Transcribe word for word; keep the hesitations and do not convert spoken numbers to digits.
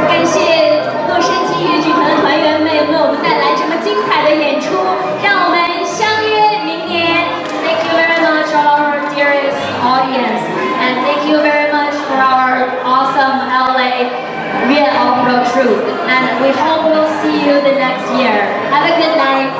感谢洛杉矶越剧团的团员们为我们带来这么精彩的演出，让我们相约明年。Thank you very much, our dearest audience, and thank you very much for our awesome L A Real Opera Troupe, and we hope we'll see you the next year. Have a good night.